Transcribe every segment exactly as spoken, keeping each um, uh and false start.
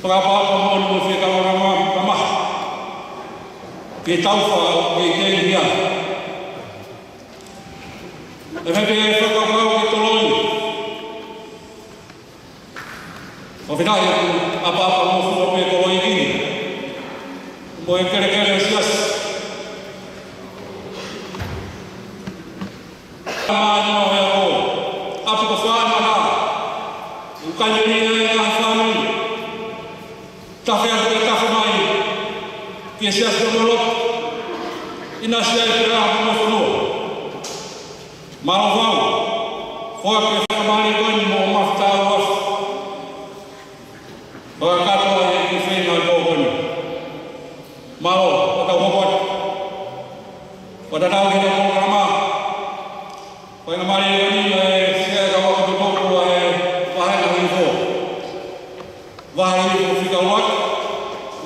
Fakaʻapaʻapa moʻoni mo e fie kau ʻa e ngaahi tama. Ke tau fa, ke ke ia. ʻE fai pē fakakaukau ke toloi. ʻOku ou fie ʻapaʻapa mo fua pē koloa ki he kelekele ʻo e siasi. Mālō e ako. ʻApi ko fā na. ʻOku ʻi ai e ngaahi fāmili. Tafe atu ke tafe mai ki he siasi ʻo e lotu. ʻInasi ai pē ʻa e fonua. Mālō fau. Foaki e faingamālie ko eni mo e mafuta ʻa e ʻaho. Fakakakato ai e kiʻi feinga ko eni. Mālō, fakahoko atu. Fakatatau ki he polokalama. Faingamālie ko eni ʻa e Sea ʻo e Kau Ako Tutuku ʻa e Vahe Hihifo. Vahe Hihifo fika ua.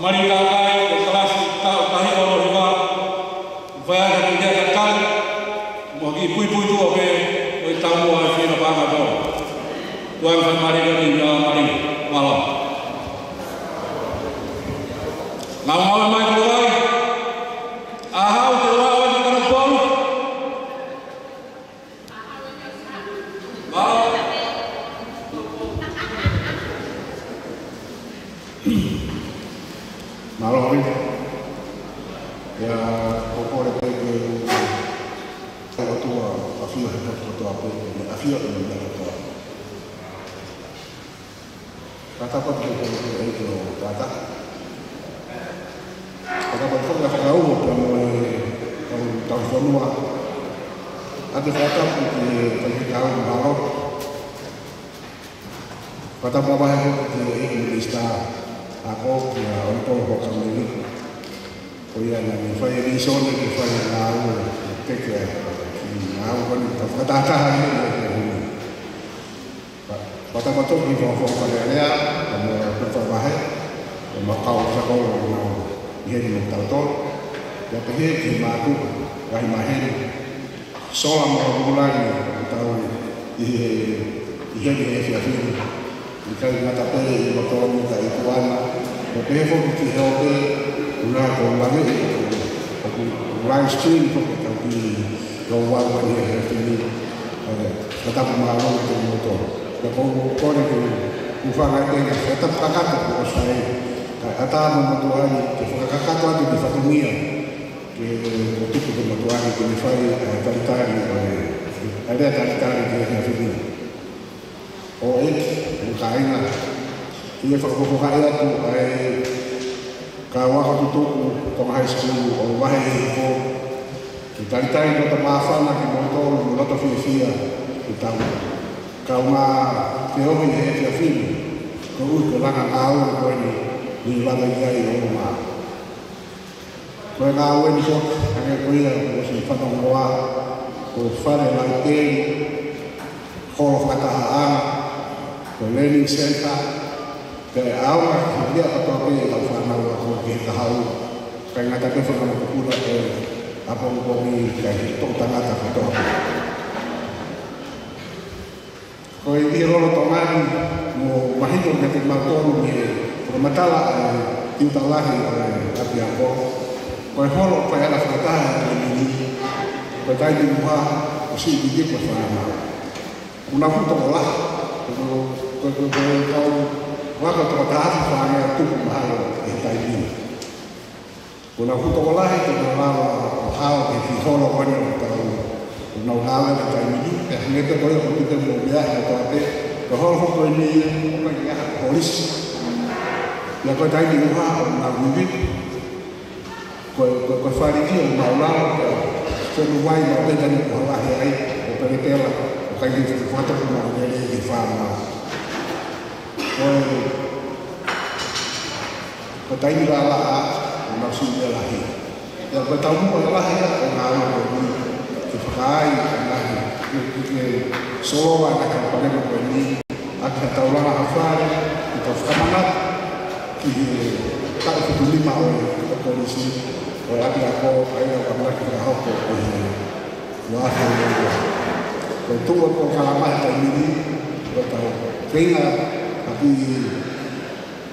Mali Kakai, ko e kalasi taha hiva noa hiva. Fai ʻaki e kiʻi talitali. Mo e kiʻi puipuituʻa pē ʻo e taumuʻa ʻa e fina panga tau. Tuʻa faingamālie ko eni, mālō. Mālō. Ngāue mai ko ai. ʻA haʻu ke ʻalu ʻo ʻalu ki he kanapolu. Mālō. Mālō ʻaupito. ʻIa, ʻoku ou kole pē ke u, ʻe ʻOtua ʻafio he potu kotoa pē, ʻafio he meʻa kotoa pē. Fakatapu atu ki he ʻEiki ʻo Tata. Fakatapu atu foki ʻa e fakaʻuho pea mo e kau tauhi fonua. ʻA e fakatapu ki he faifekau mālō. Fakatapu ʻa e vahe ki he ʻEiki Minisitā Ako, ʻa Honourable Hokameli. Ko ia naʻa ne fai e visone ke fai e ngāue, ke ke, ki he ngāue ko eni, ka fakatahataha ʻi he, ʻi he, ʻi he. Ka, fakatapu atu ki he Fakafofonga Fale Alea, ka mo e Fale Vahe, ka mo e kau sako ʻo ʻi heni mo tautolu. ʻIa pehē ki he mātuʻa, ngaahi maheni, Sola mo Vunga ʻi he tau ʻi he, ʻi heni he efiafi ni. ʻIkai ngata pē ʻi loto ni ka ʻi tuʻa na. Mo pehē foki ki he ope, ʻuhinga ko e lave ʻi, ʻoku live stream foki ka ki he ʻoku ʻi heni he efiafi ni. ʻOku fakatapu mālō kimoutolu. Ka ʻoku ou kole ke u hūfanga pē he fakatapu kakato kuo ʻosi fai. Kae ʻatā mo motuʻa ni ke fakakakato atu ki he fatongia. Ke tuku ke motuʻa ni ke ne fai, ʻa e talitali, ʻa e, ʻa e lea talitali ki he efiafi ni. ʻOku ou kāinga, ʻi he fakafofongaʻi atu ʻa e kau ako tutuku Tonga High School ʻo Vahe Hihifo, ke talitali loto māfana kimoutolu mo loto fiefia ke tau kaungā feohi he efiafi ni, koeʻuhi ko e langa ngāue ko eni, ne lava ʻi ai ʻo ma. Ko e ngāue ni foki, hangē ko ia kuo ʻosi fanongoa, ko e fale laipeli, holo fakatahaʻanga, ko e learning center, pea ʻaonga ki he meʻa kotoa pē ʻa e fānau ako ki he kahaʻu, ʻikai ngata pē fānau mokopuna, ko e ʻapongipongi, kae toʻu tangata kotoa pē. Ko e ʻi he lolotonga ni, ʻoku mahino kiate kimautolu mei he fakamatala ʻa e tiuta lahi ʻo e ʻapiako. Ko e holo ko e ala fakataha ʻa e taimi ni, ko e taimi ʻuha ʻoku siʻi vivili ko e fānau. ʻOku nau fuʻu tokolahi, ko e, ko e, ko e, ko e kau ako toko taha afe fānau ʻoku tupu mahalo ʻi he taimi ni. ʻOku nau fuʻu tokolahi ke nau lava ʻo hao ki he kiʻi holo ko eni ʻoku tau, ʻoku nau ngāue he taimi ni, pea hangē pē ko ia ʻoku pehē mo e meʻa ʻi he toa pē, ko e holo ko eni ʻoku ʻikai ke ʻi ai ha holisi. Pea ko e taimi ʻuha ʻoku nau vivili. Ko e, ko e, ko e fale ʻi ʻo mau lava, pea ko e nuai mau pē taimi ʻuha lahi ai, ʻo pelepela, ʻo ʻikai ke fakatoku mau lele ki he fānau. Ko e, ko e taimi lalaʻa, ʻoku nau siʻi meʻa lahi. Pea ko e taumuʻa lahi ia ʻo e ngāue ko eni, ke fakaai ʻa e ngaahi, ke, ke, ke soloa ʻa e ngaahi palopalema ko eni, ʻaki ha taulanga ha fale, ke tau fakamanatu ki he taʻu fitu nima ʻo e, ʻo e kolisi, ʻo e ʻapiako, ʻa ia ʻoku ʻamanaki fakahoko ʻi he ua afe ua. Ko e tuʻu ʻo e polokalama he taimi ni, ko e tau feinga ʻaki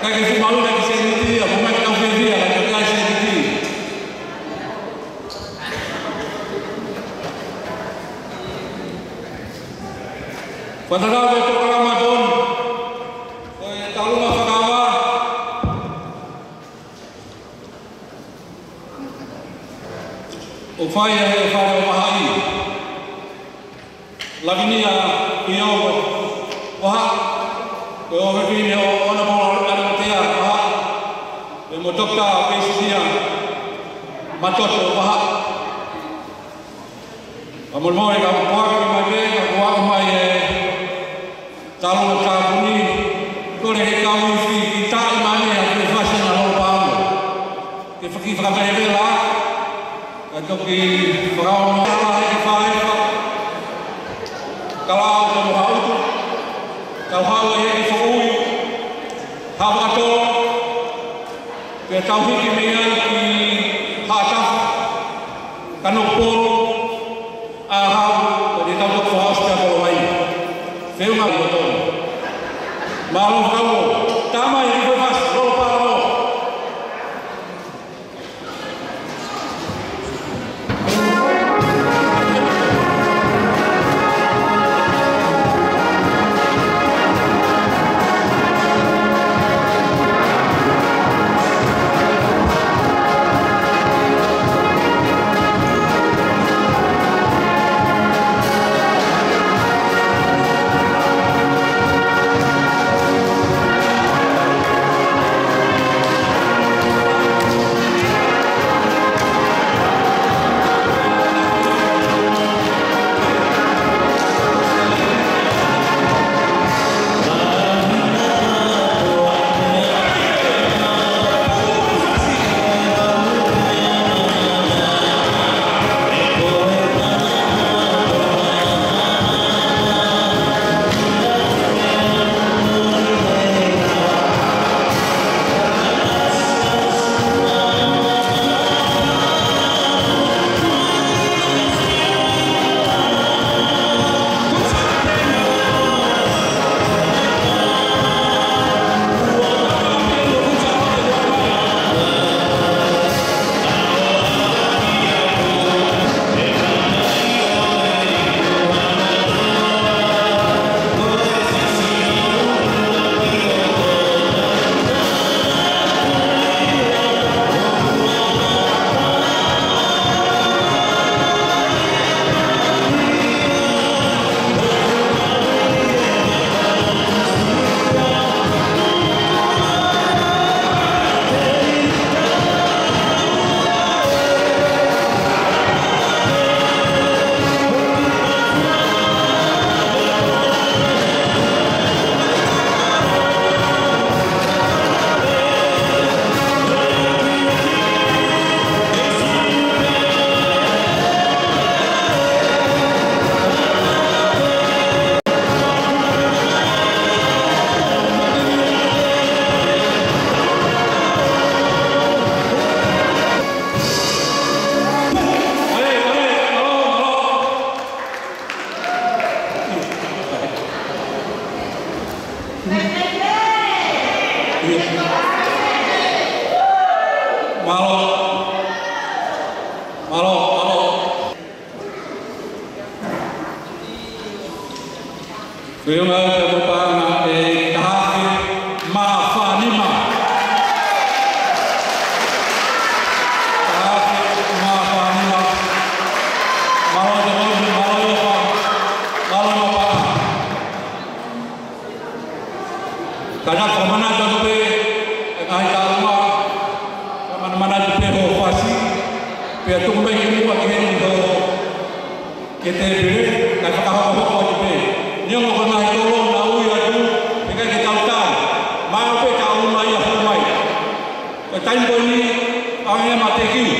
Kae ke fumau na ki seniti, a mo mai kau fiefia, kae ke kai seniti. Fakatatau ki he polokalama tonu, ko e taulunga fakavā ʻoku fai ʻe he Fale ʻo Vahaʻi. Lavinia Piovo Vahaʻi, ko e ʻofefine ʻo Honourable Alematea Vahaʻi, pea mo Toketā Peisitia Matoto Vahaʻi. Kae molemole ka u poaki mai pē, ka u ʻoatu mai e taulunga tāpuni, kole ke kau ifi ki taʻi mai ʻa e Fefasi na Lolo Pālango. Ke faki fakavelavela, ka toki fakaongo ala he ke fai fa. Kalau ke mo hautu, kau hau e he foʻui, hau ato, ke tau hiki mei ai ki Haʻatafa, Kanokupolu, ʻa hau, ko e tau toki fakaʻosi pea kolo mai. Feʻunga ʻi loto. Mālō fakauo, tamai e Fefasi, Lolo Pālango. Mālō. Mālō, mālō. Feʻunga ʻa e paʻanga ʻe taha afe mā fā nima. Taha afe mā fā nima. Mālō e tokoni, mālō e ʻofa, mālō e paʻanga. Ka naʻa ku fakamanatu atu pē, ʻe ngaahi tālunga, fakamanatu pē hoʻo fasi, pea tuku mai ki muʻa ki heni hoʻo ke te pele, kae fakahokohoko atu pē. Neongo ko e ngaahi tolo naʻa ui atu, ʻe ʻikai ke tau tau. Mālō pē ka ʻuma ia hoko mai. Ko e taimi ko eni, ʻaonga ia mā te kiu.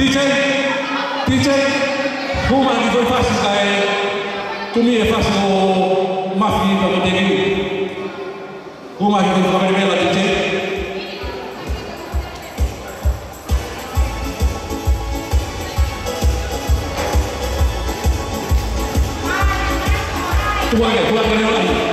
T J, T J, hū mai ki he fasi kae kumi e fasi ʻo Mafi pea mo Teki. Hū mai ki he fasi kae kumi e fasi. Tuʻu hake, tuʻu hake, tuʻu hake.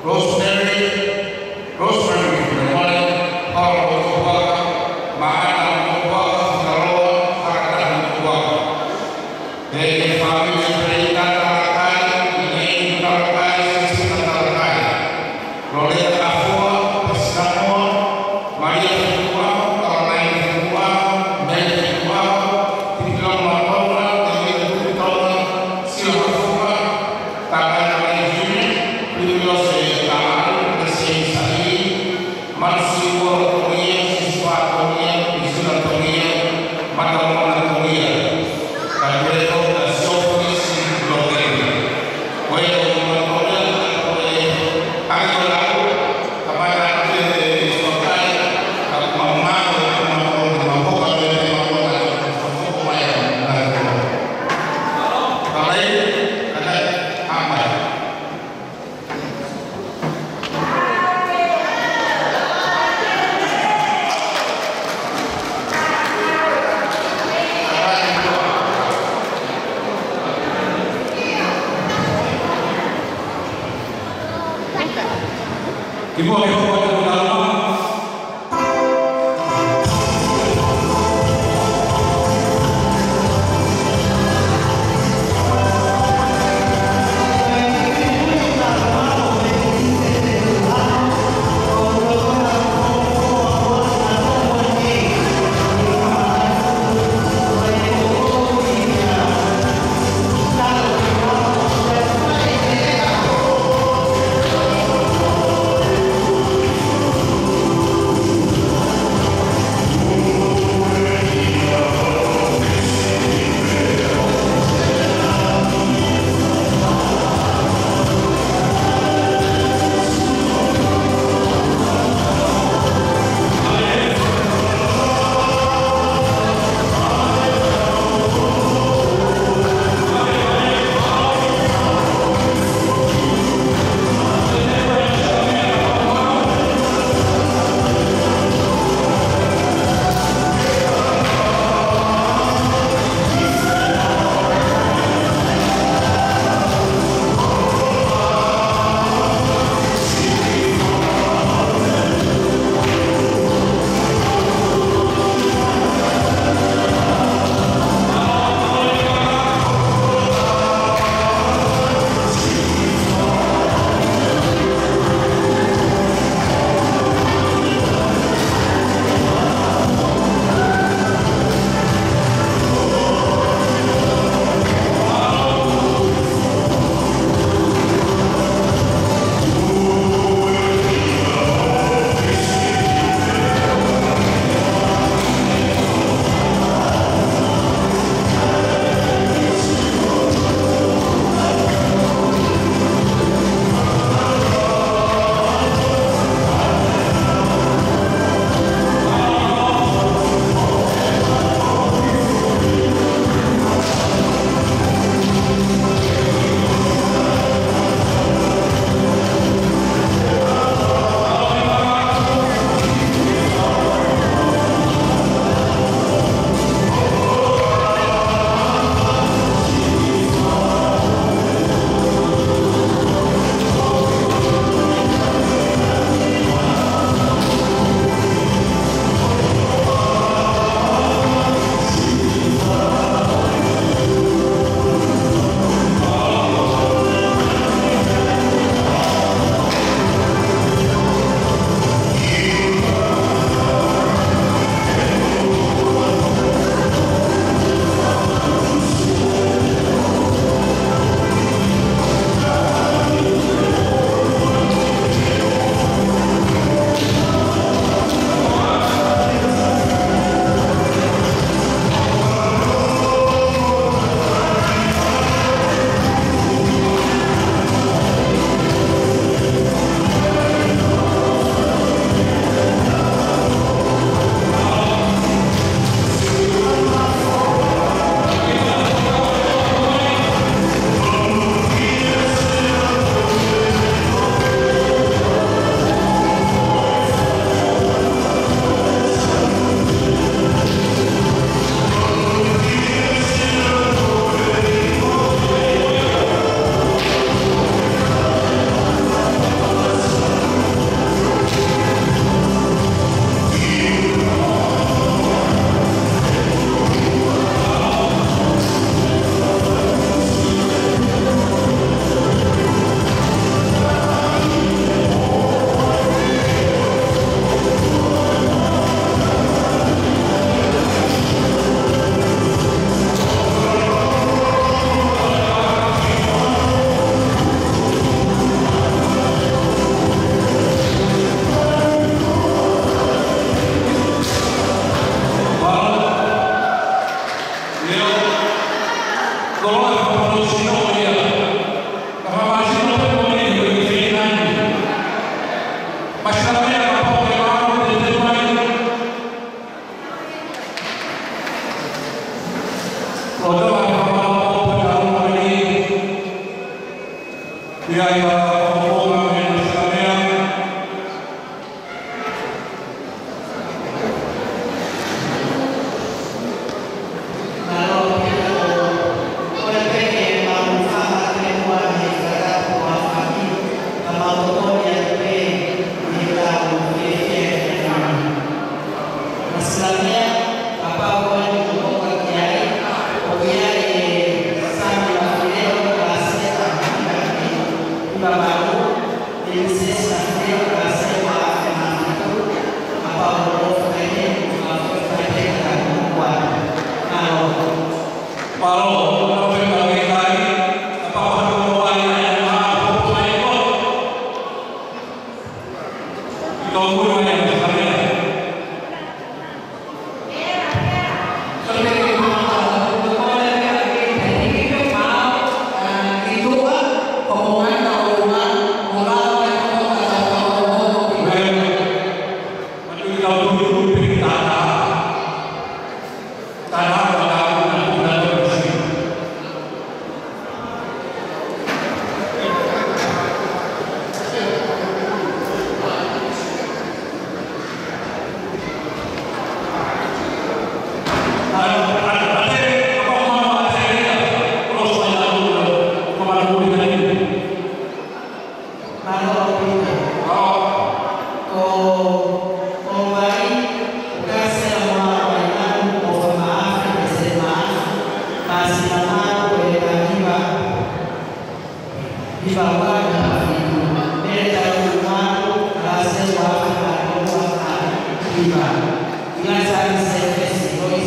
Rosemary, Rosemary, Paula Motuʻapuaka, Maana Motuʻapuaka, Fikaroa, Fakataha Motuʻapuaka. Pea ki he fāmili Pereita Talakai, Elaine Talakai, Sisina Talakai, Loreta Kafoa, Pesinamoa, Maria Fekuaho, Caroline Fekuaho, Mary Fekuaho, Tipiloma Paula, David Fekuaho, Sila Kafoa, Takana Mary Junior, Liliose Tamaru, Grace Saili, Marsiua Tongia, Sisua Tongia, Priscilla Tongia, Matamona Tongia. Ka tuʻu ʻa Siofoni Sini Loteni. Ko e o Matamona Tongia, ko e ʻai o lau, ka mai ʻa e sokai, ka mamau, ka mamau, ka mamau, ka mamau, ka mamau, ka mamau. Ka mai, ka mai, ka mai.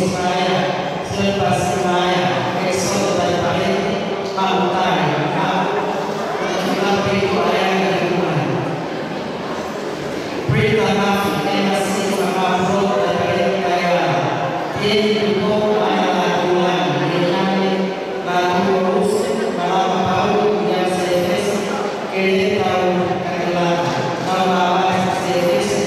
Maia, Sir Pasi Maia, Exodo Taipaleti, Maʻu Tali, Maʻu, Maʻu Pito Aea Kalimai. Brita Mafi, Emma Silva, Maʻu Taipaleti Aea, Teni Tupo, Maia Latulani, Leilani, Latulusi, Malama Paulu, Ian Sefesi, Kele Tau Kakelaka, Tau Mawai Sefesi,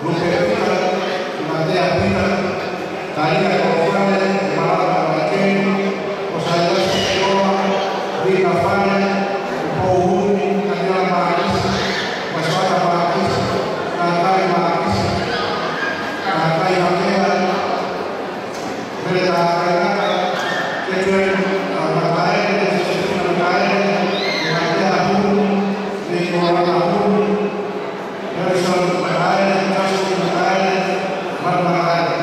Lupe Pita, Matea Pita, Talia Kofane, Malata Maikeni, Osailasi Sioma, Rina Fane, Paul Huni, Daniela Maakisi, Masoata Maakisi, Natai Maakisi, Natai Makea, Meleta Kainaka, Catherine, uh, Makaele, Josephine Makaele, Matea Huni, Nicola Huni, Nelson Makaele, Justin Makaele, Mark Makaele.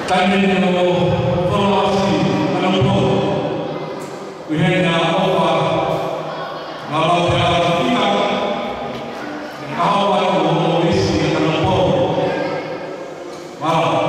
Taimi ni ʻoku folofola ʻa Kanokupolu. Kuo hanga ʻo ʻofa, ngalo pea ʻo fika, ʻe kahawa ʻo ʻo isi ʻa Kanokupolu. Mālō.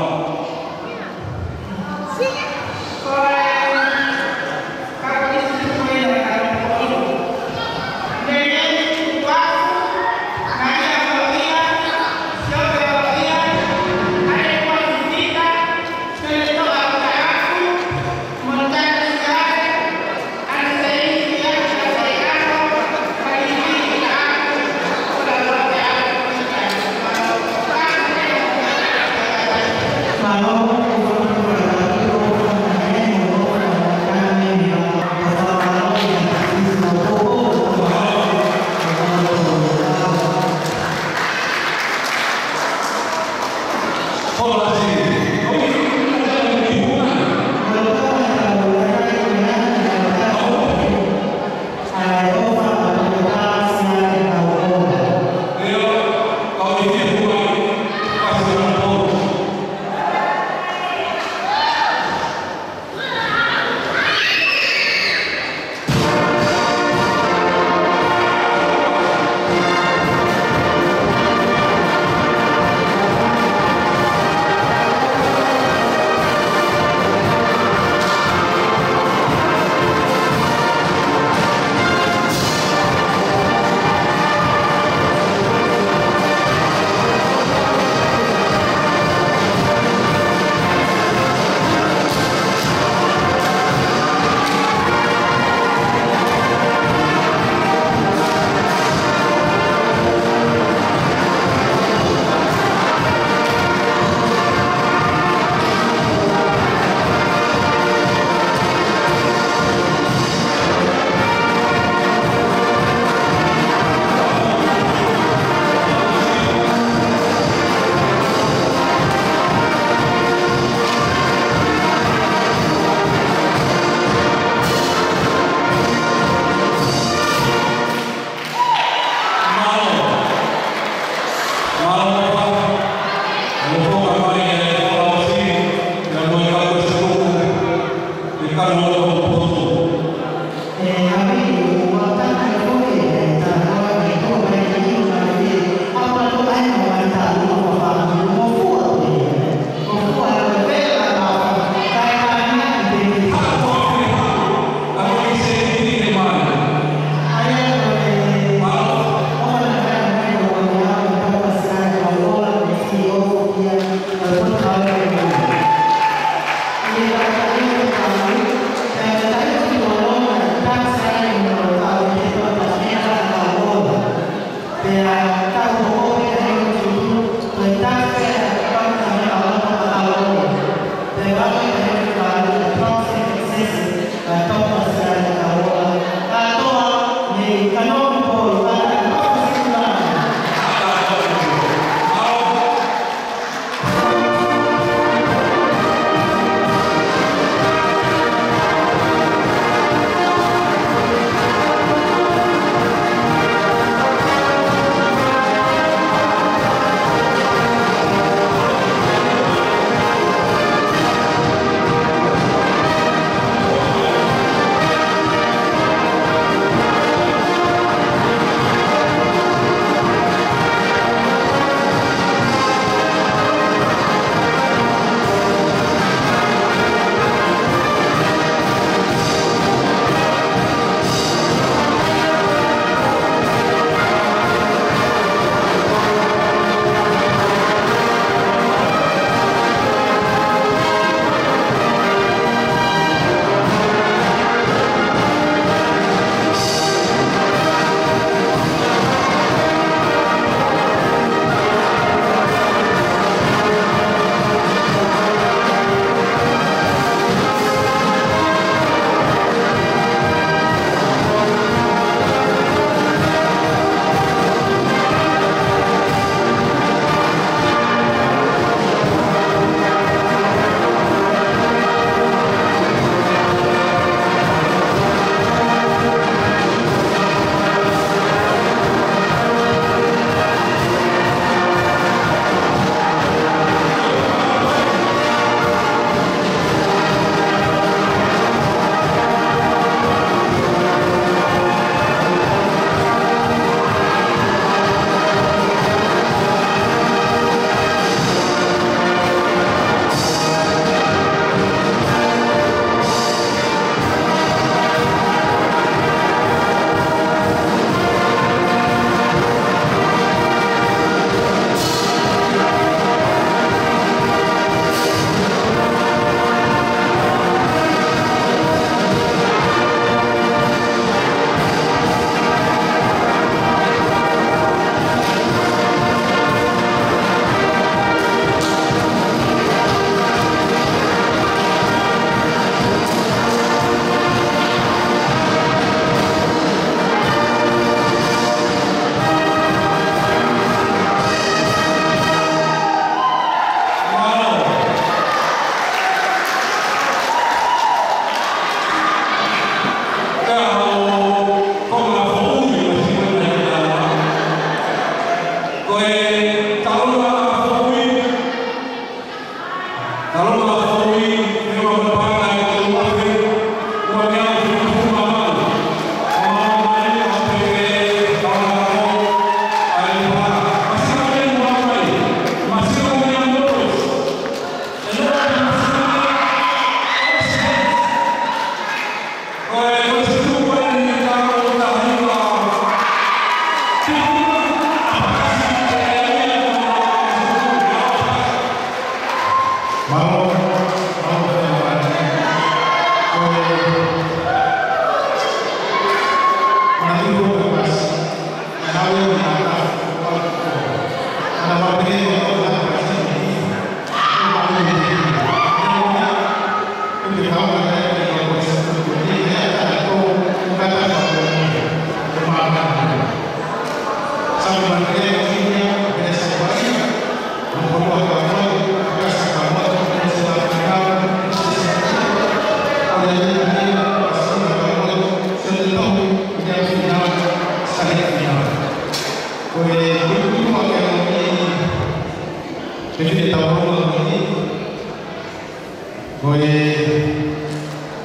Ko e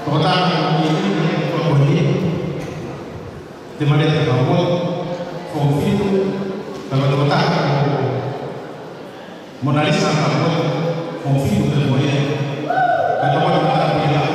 tokotaha ko eni, ko eni, Te Maleta Kamoto, Fong Fitu, ka ko e tokotaha ko Monalisa Kamoto, Fong Fitu pē mo ia. Ka ko e tokotaha ko ia,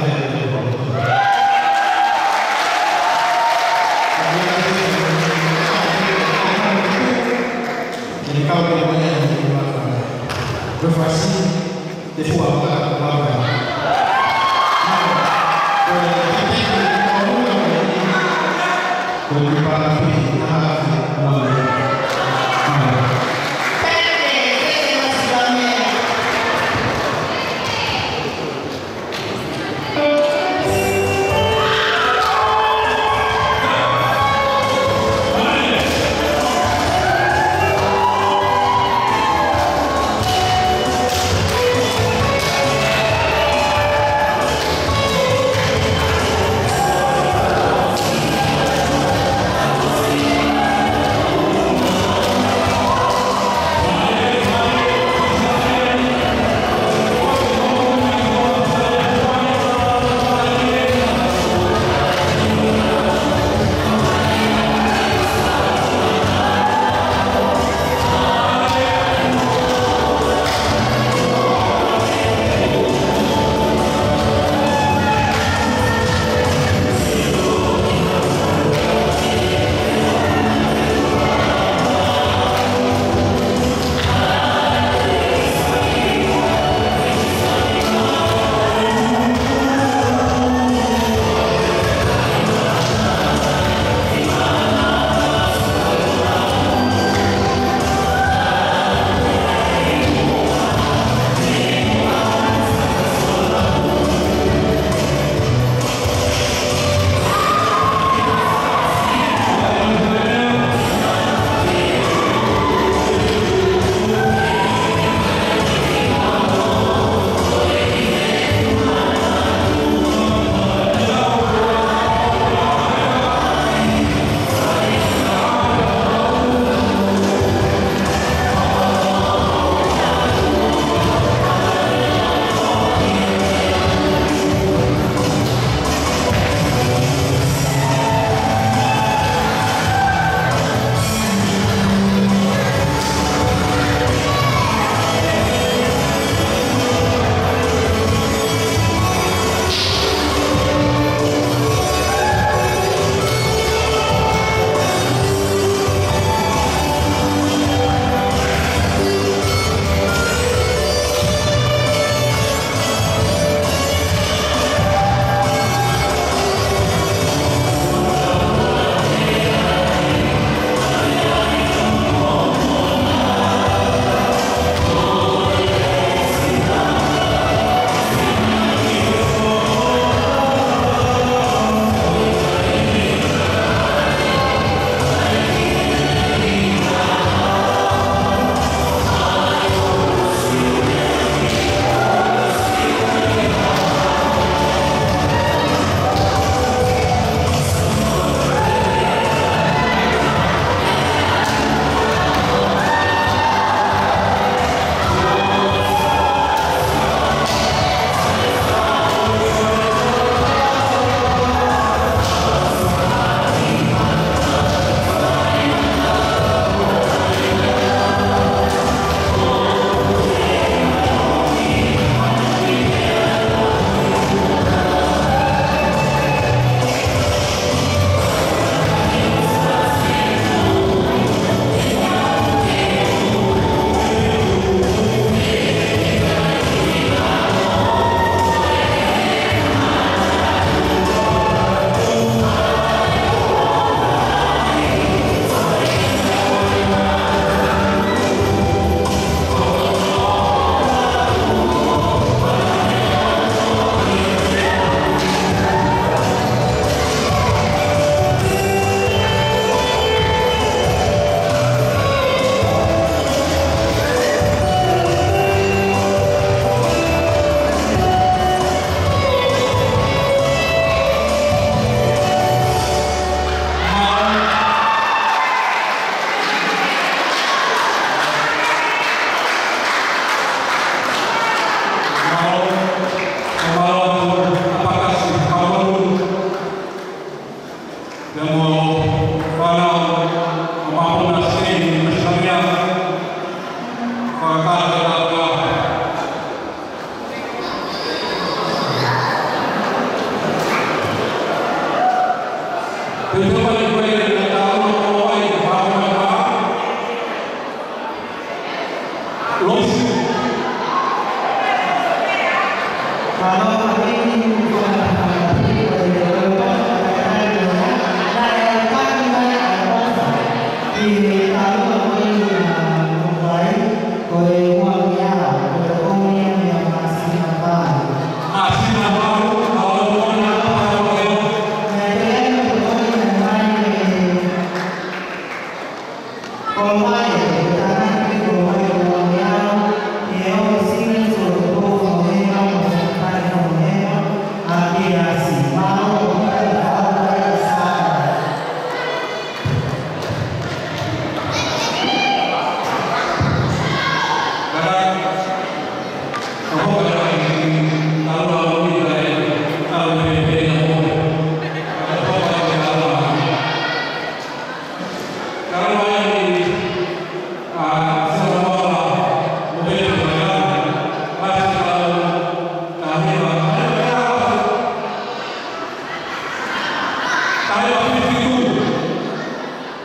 Mapuna State, Australia. Fakataha.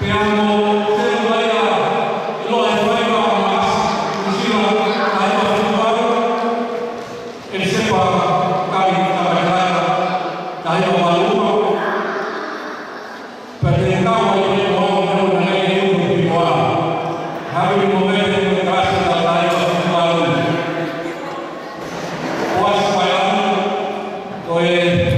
Pea ko e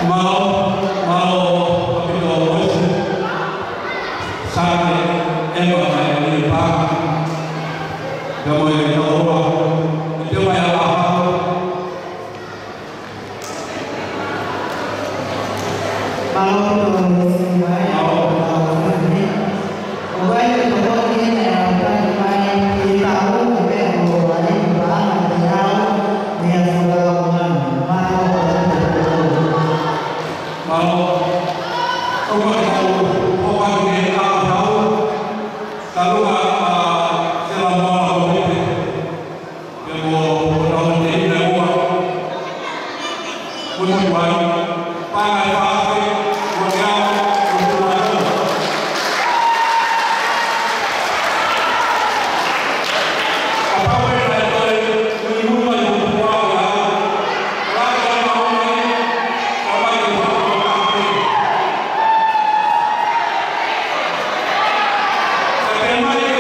Mālō, mālō, ʻaupito Uesi. Sāne, ʻEva, mai ʻi Pāki. Pea mo e tau hoa, ʻi te mai a la. Mālō ʻaupito Uesi, mai, mālō. Mālō. ʻO wai te tokoni ʻene ʻaupito mai, ʻi he taʻu, ʻi he meʻa ʻoku ai, ʻi he paʻanga te au, meʻa fula o manu. Mālō ʻaupito. Mālō. ʻOku ou ʻoatu ʻa e ʻaupito. Talu ʻa, ʻa, Sela Moala Hovipe. Pea mo, mo tau te ina ua. Mo tau ai. Paʻanga ʻe fā afe, mo te ao, mo te ao. Kapau ʻe ʻi ai ha toe, mo i mua i ho pupuʻa ʻo e ao. Laka ʻi maʻu mai, ʻo mai ki ho pupuʻa. Ka te mai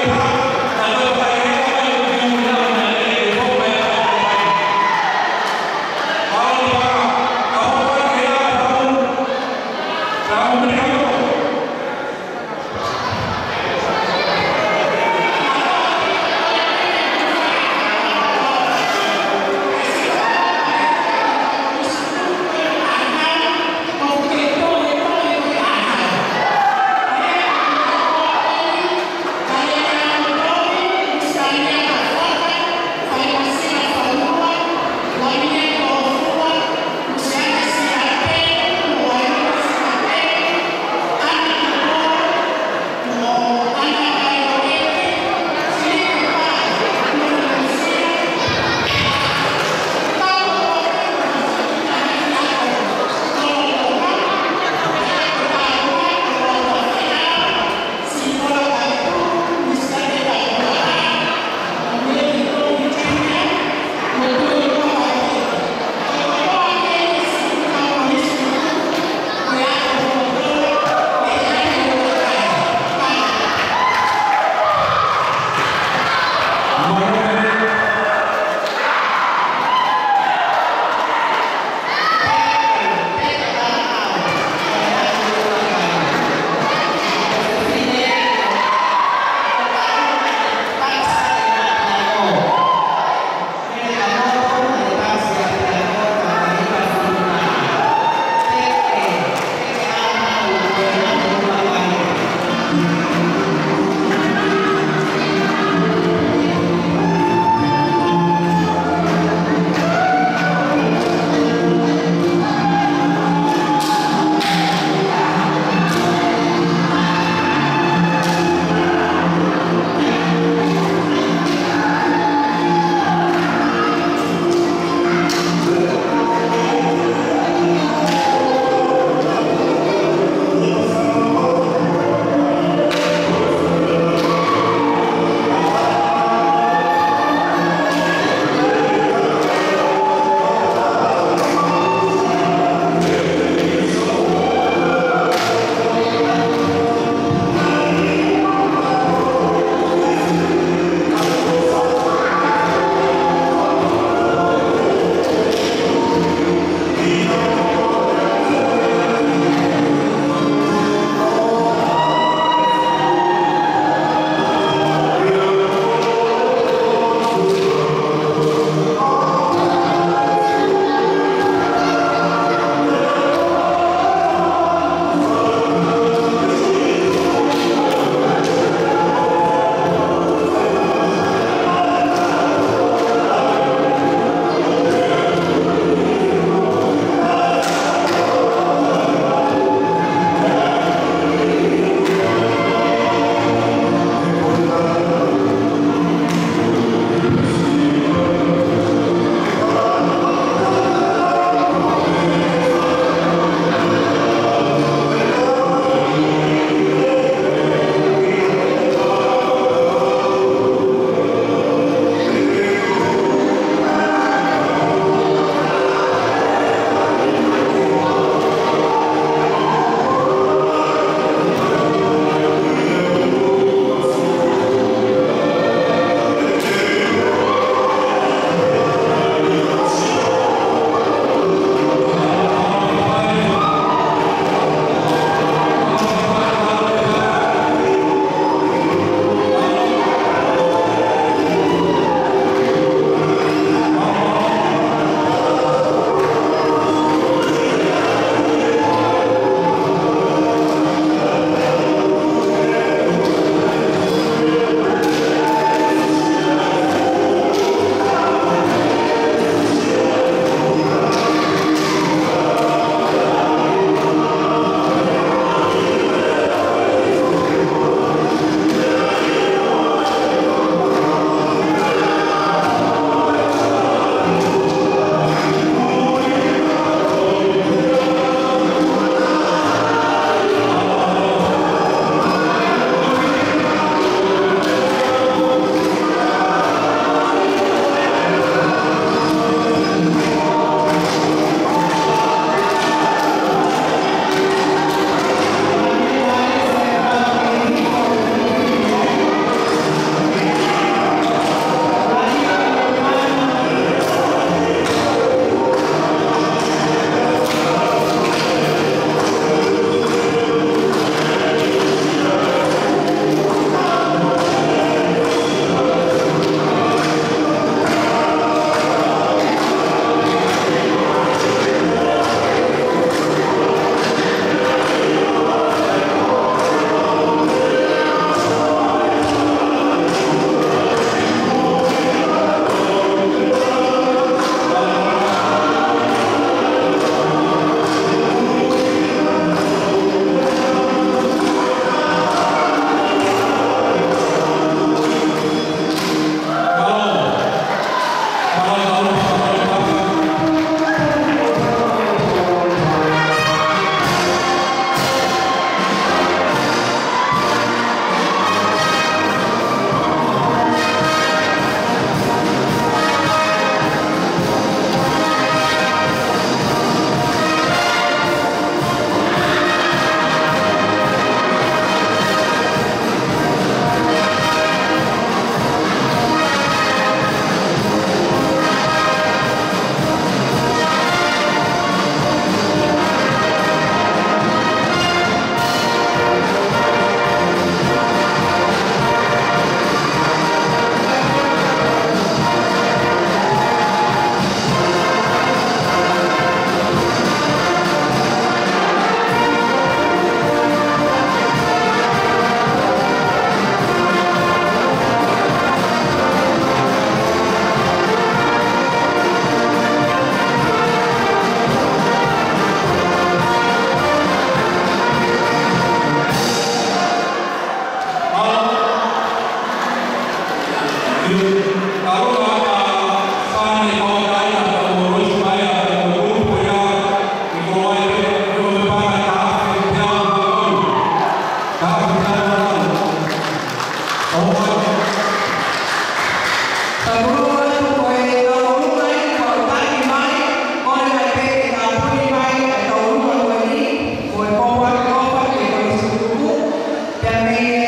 Pea mei he,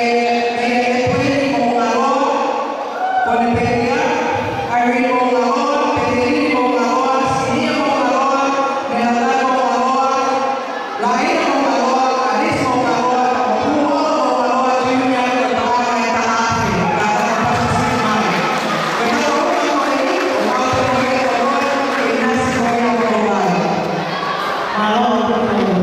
mei he Tuini Moʻungaloa, Kone Pelia, Irene Moʻungaloa, Petelini Moʻungaloa, Sinia Moʻungaloa, Melata Moʻungaloa, Laina Moʻungaloa, Alice Moʻungaloa, Moʻungaloa, Moʻungaloa, Junior, ko e paʻanga ʻe taha afe, ka tau pasi mai. Ko e tau ʻuhinga ko eni, ʻo mau te moe ko moe, ke inasi ko ia ko mai. Mālō, mālō,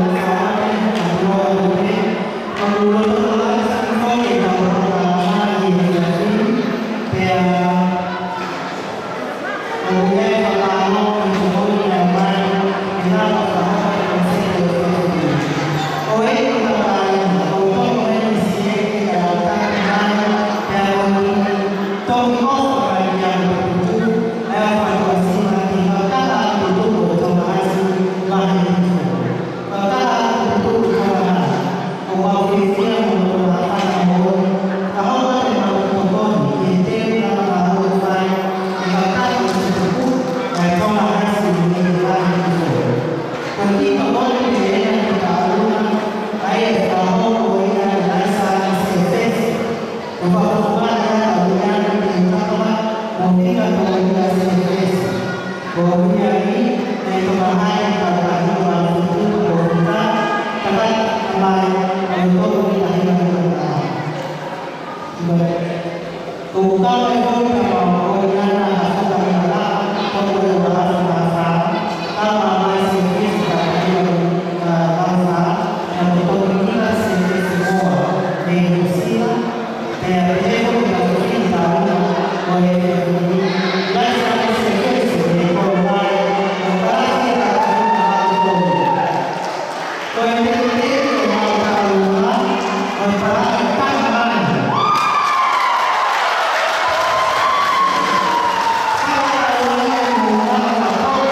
mālō, mālō.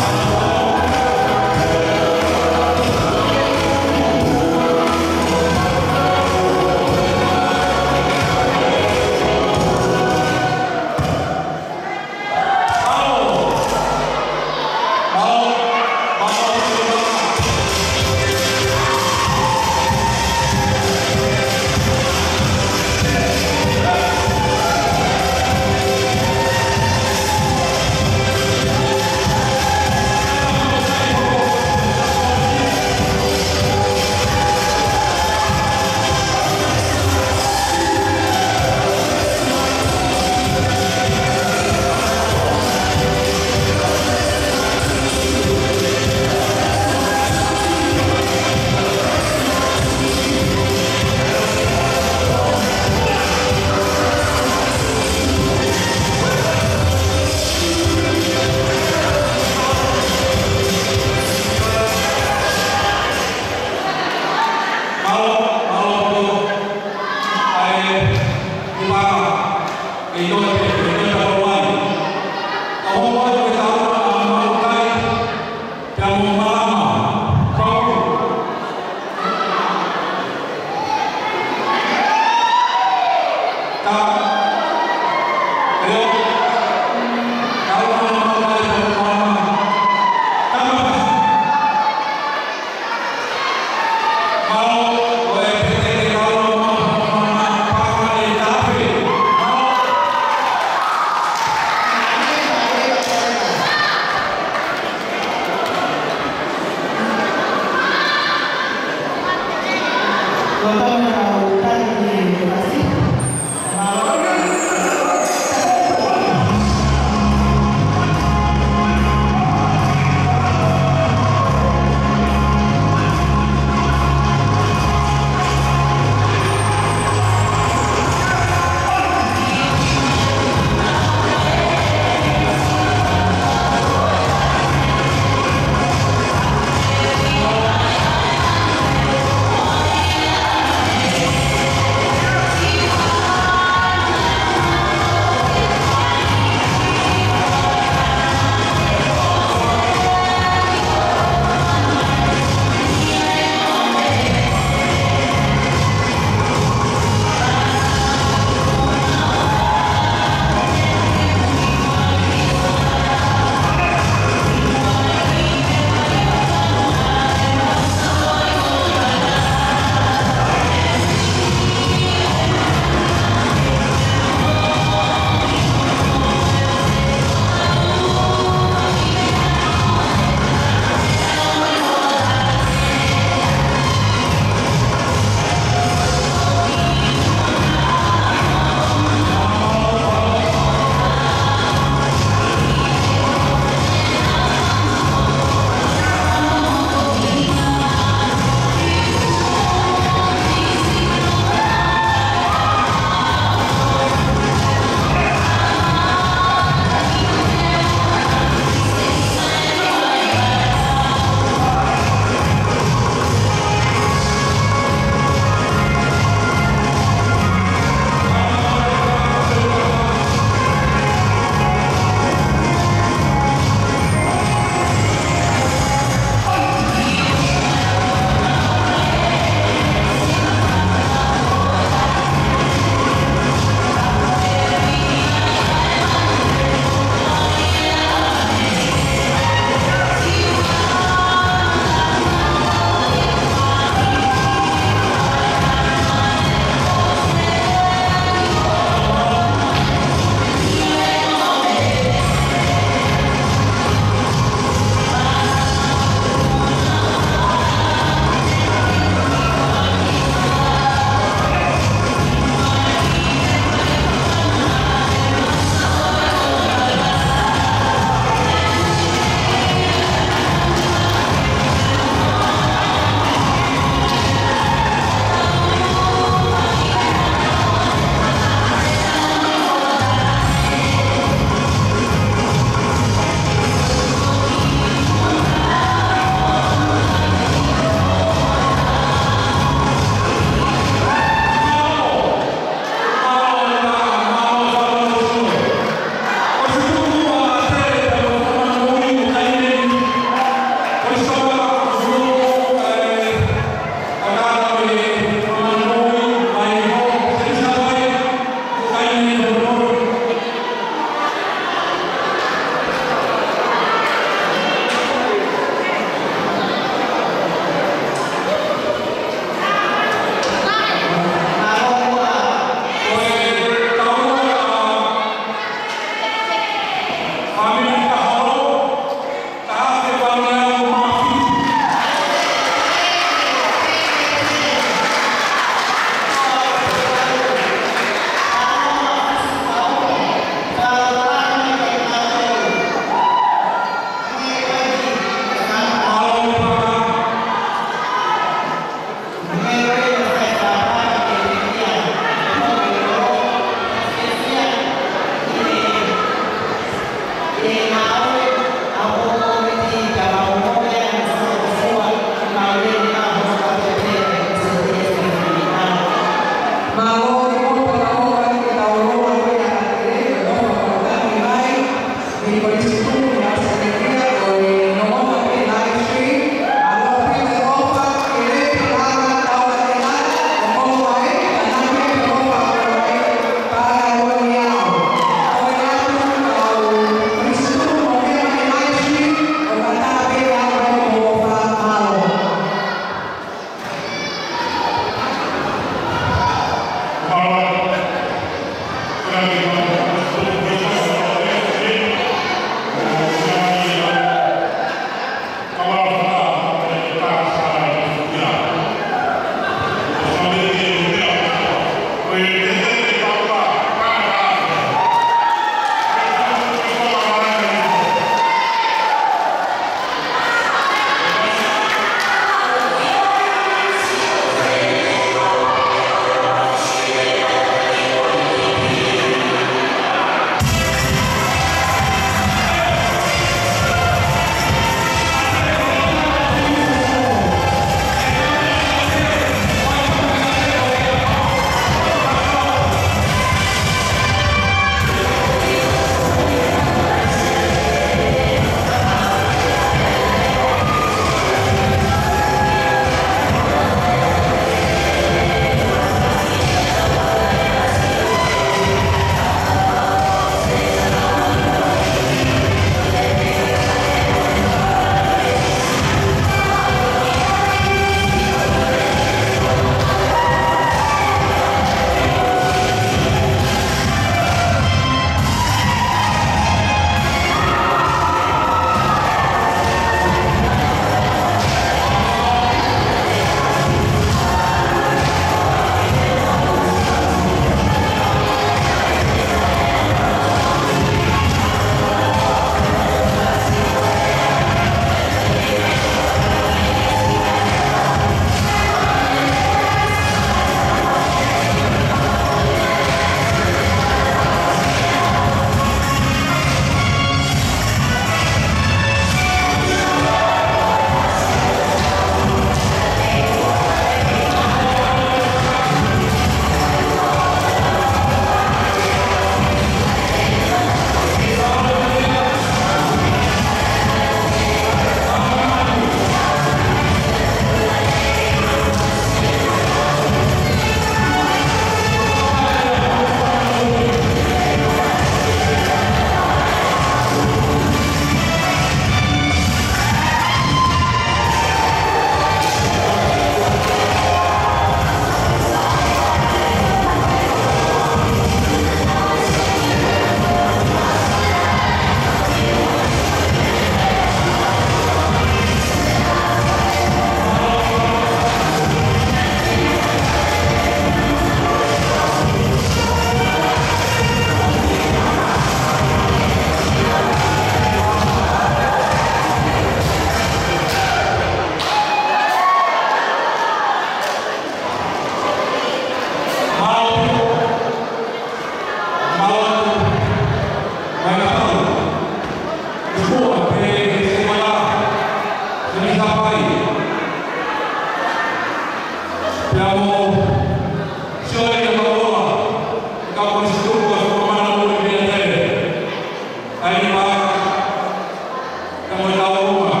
Pea mo e taulunga.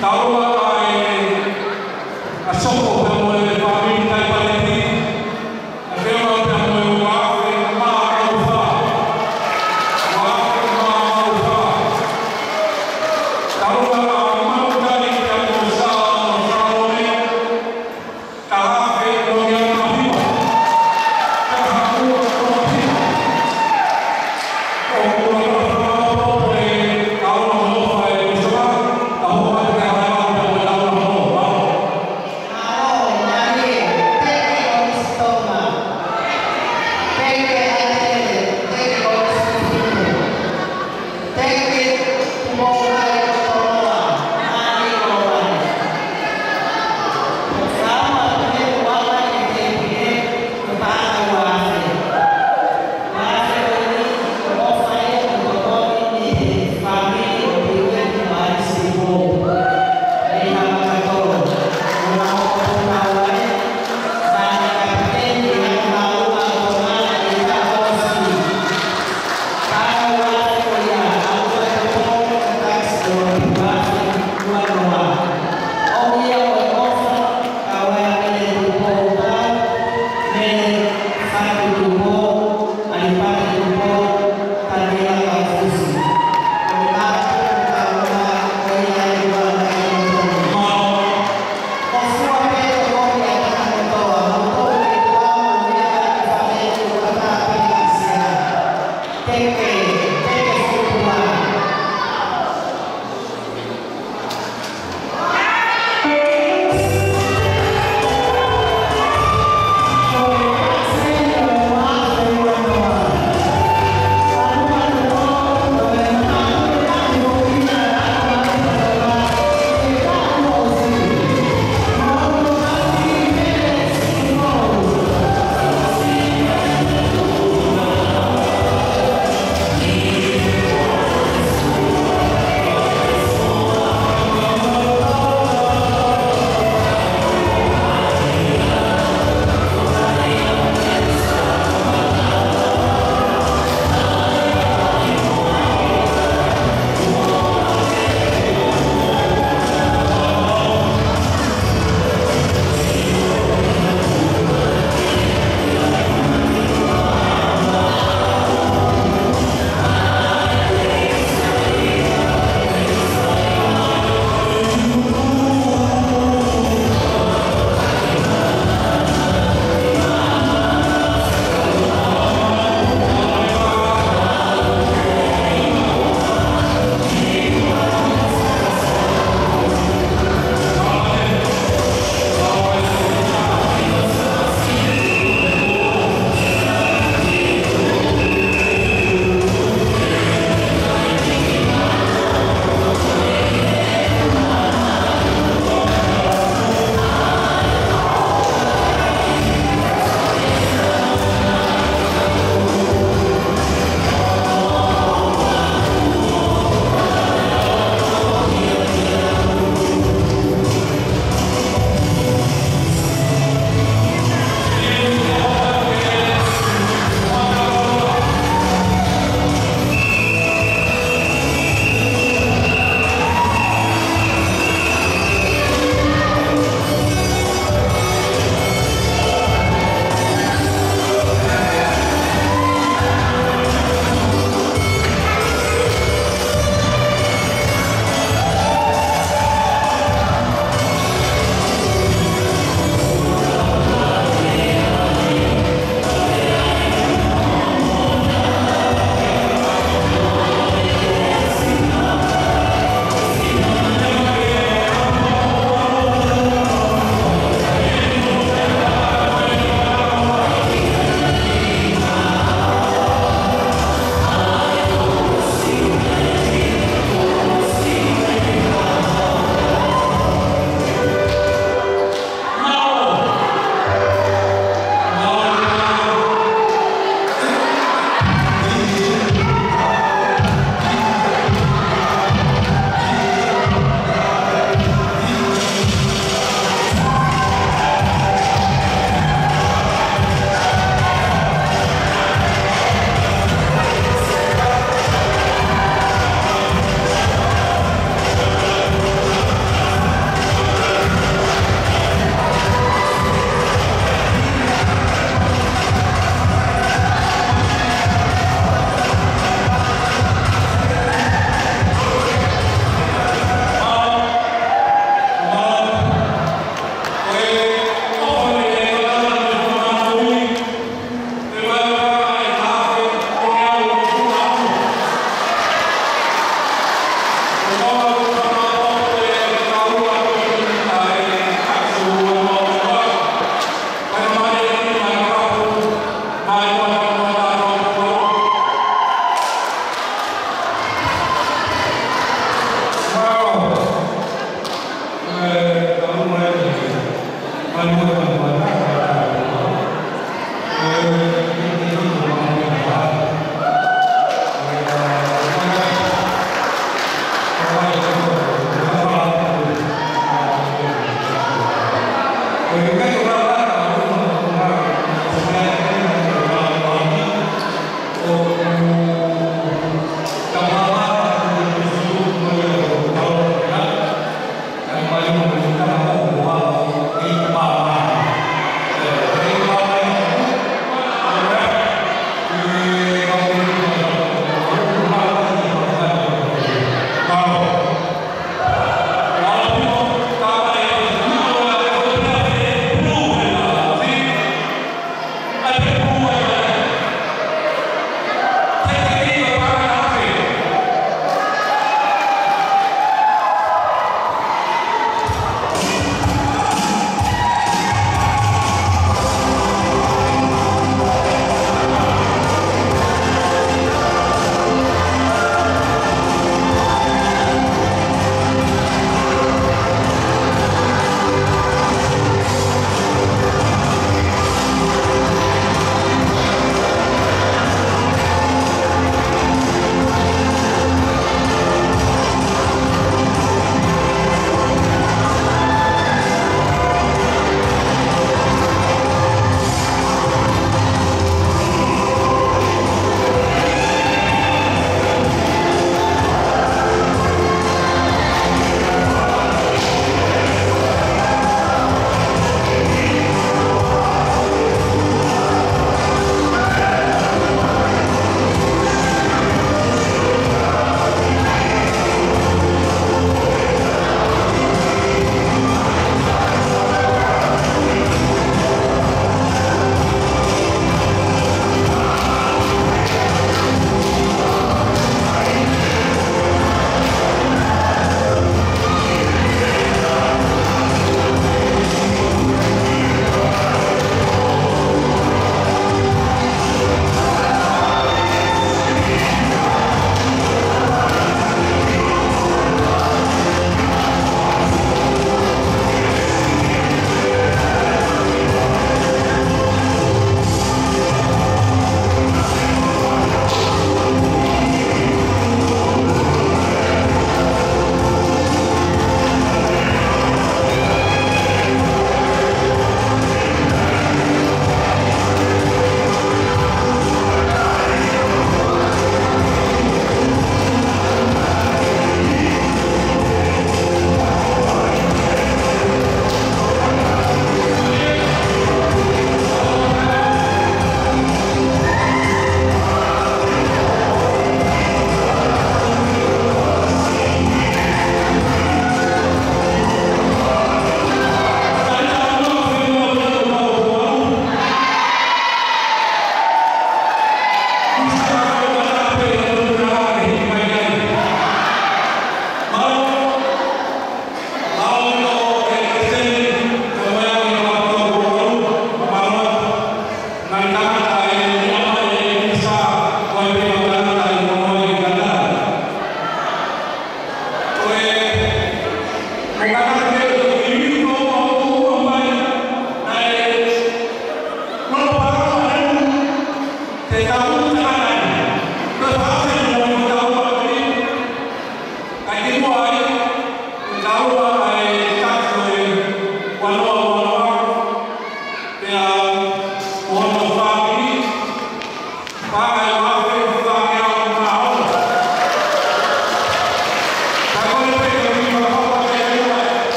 Taulunga ʻa e, ʻa Soko pea mo e fāmili Taipaleti. ʻA Feola pea mo e uaafe mā mā fā. Uaafe mā mā fā. Taulunga ʻa Mautali pea mo Sā mo Salome. Taha afe nima mā hiva. Taha ua nima hiva. ʻOku ou fakaʻapaʻapa e taulunga mo e fai usoa, ʻa hoʻo ʻai ke halalau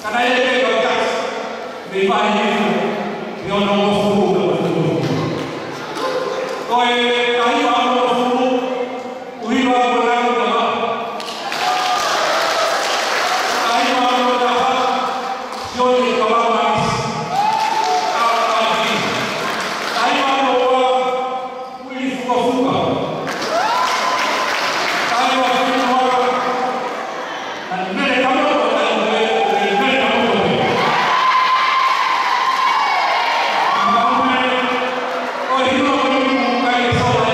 Ka naʻe ʻi ai e kau taki mei Vahe Hihifo, ʻi he onongofulu, ʻi he onongofulu. Ko e taha hiva onongofulu, ʻUhila Molangi Nava. Taha hiva onongo taha, Sione Tolamaisi, R I P. Taha hiva onongo ua, Uili Fukafuka. Taha hiva fitu ua, Mele Kamoto, taha hiva Mele Kamoto. Mele, ko e hilo ko eni kai e sola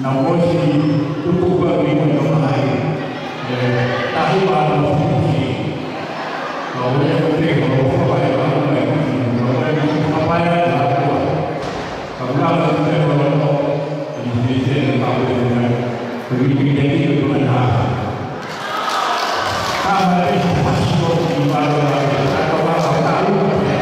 Naʻe ʻosi tuku ʻa e meʻa ʻoku mahai, ʻe, tahi ʻa e ʻosi. Ka ʻoku ʻi ai e meʻa ʻoku fai ʻa e ʻosi, ka ʻoku ʻi ai e ʻosi. Ka ʻoku ʻi ai e ʻosi, ʻe ʻi ai e ʻosi, ka ʻoku ʻi ai e ʻosi.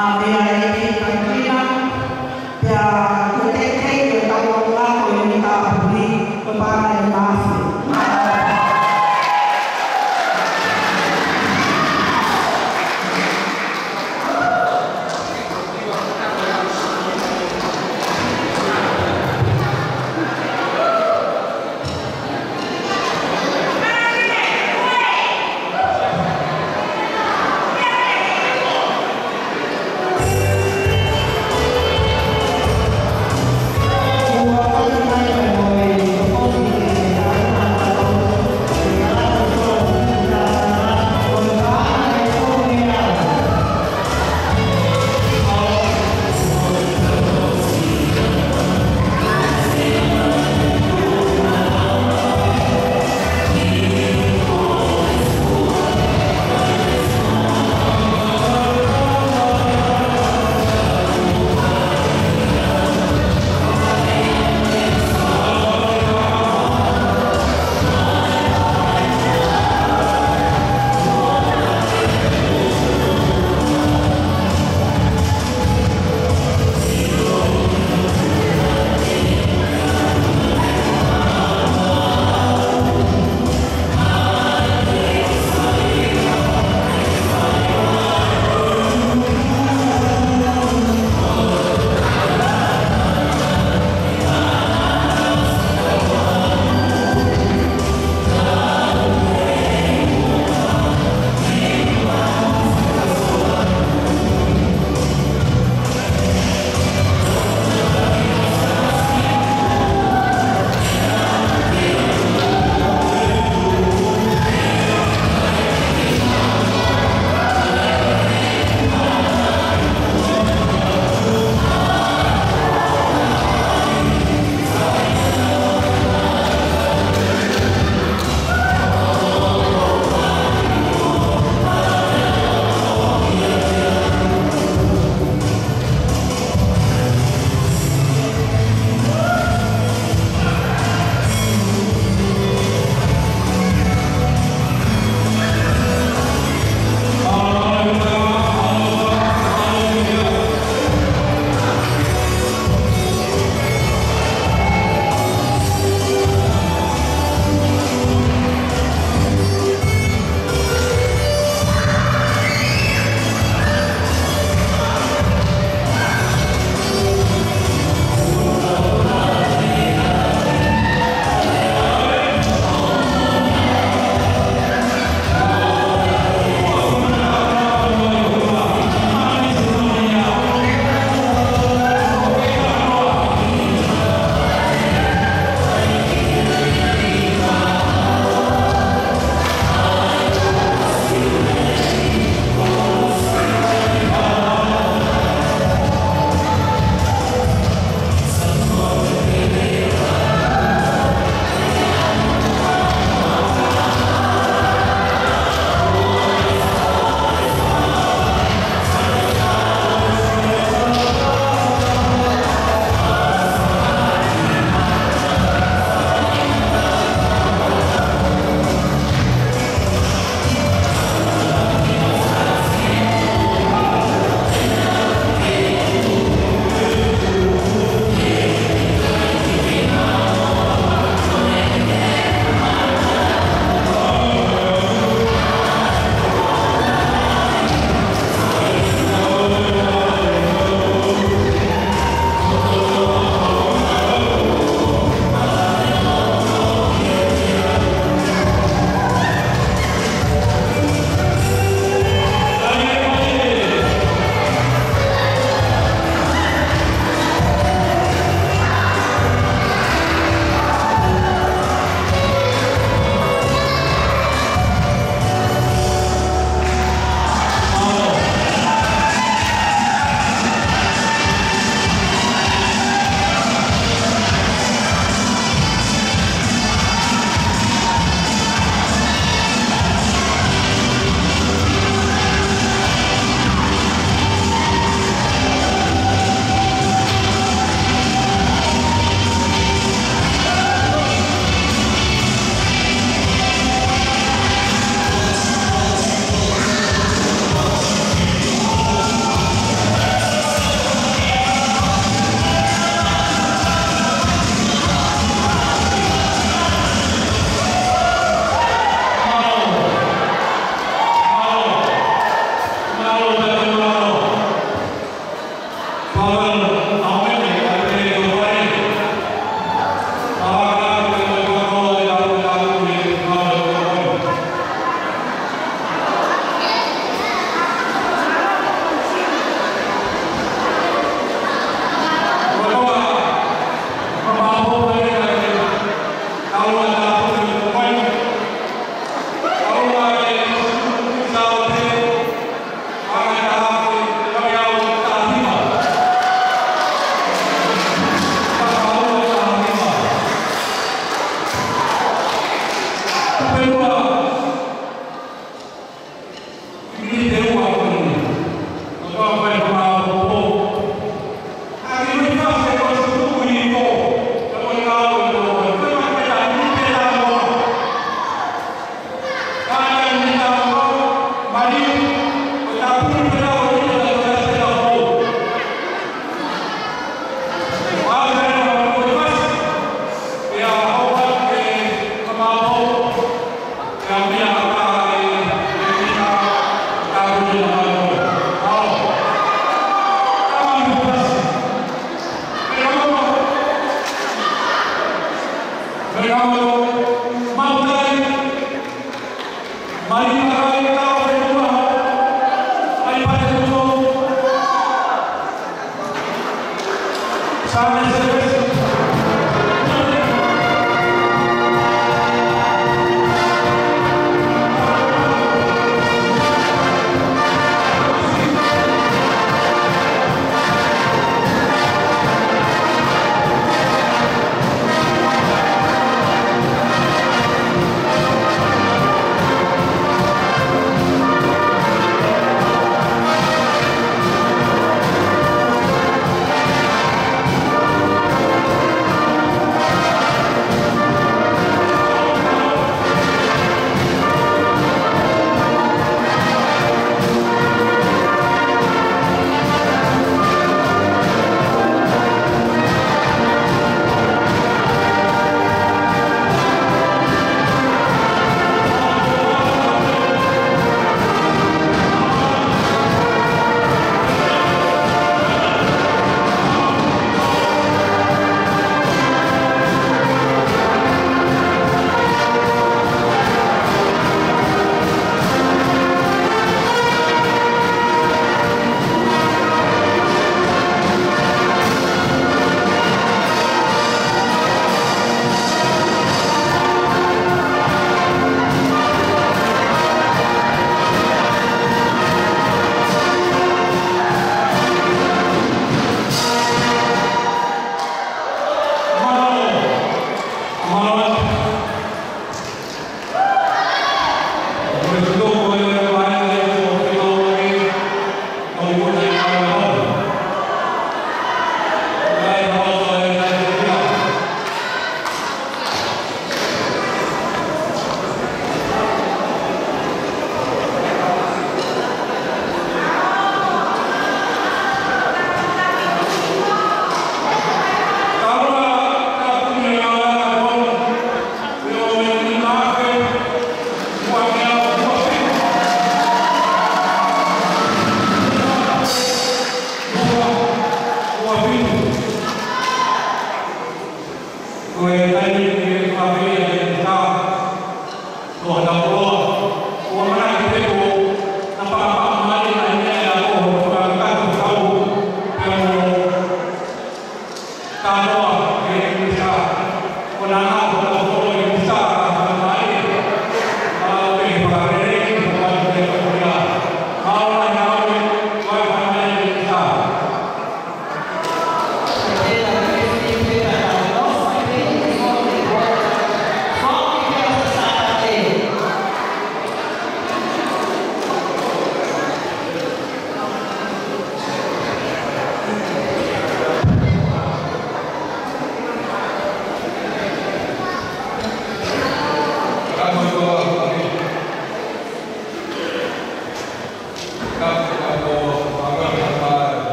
ʻA, meʻa e ki Tangikina, pea ko e teitei ʻo e tau ʻoku ngako e mita puni, ko e pānga e masi.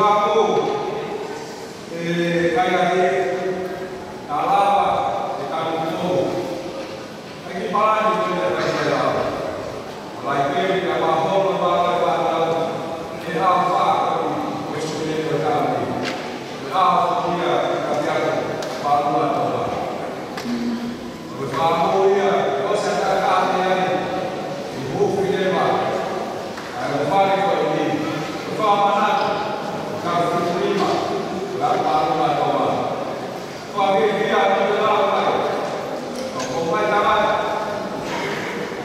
Ako, e, kai ai, ta lava, e tau ko. Ai ki palani ko e kai ai lava. Lai peli ka maholo ma ka pa tau. E a fa ko i, ko i sumile ko tau ni. E a fa kia ka pia ko, pa lua toa. Ko e fāmili ia, ko se takahi ai, i hufi leva, ai o fale ko eni, ko e fāmanatu, ka fitu lima, ko e alu mālō mātou. Ko e fiefia, ko e lau mai, ko e mai tamai,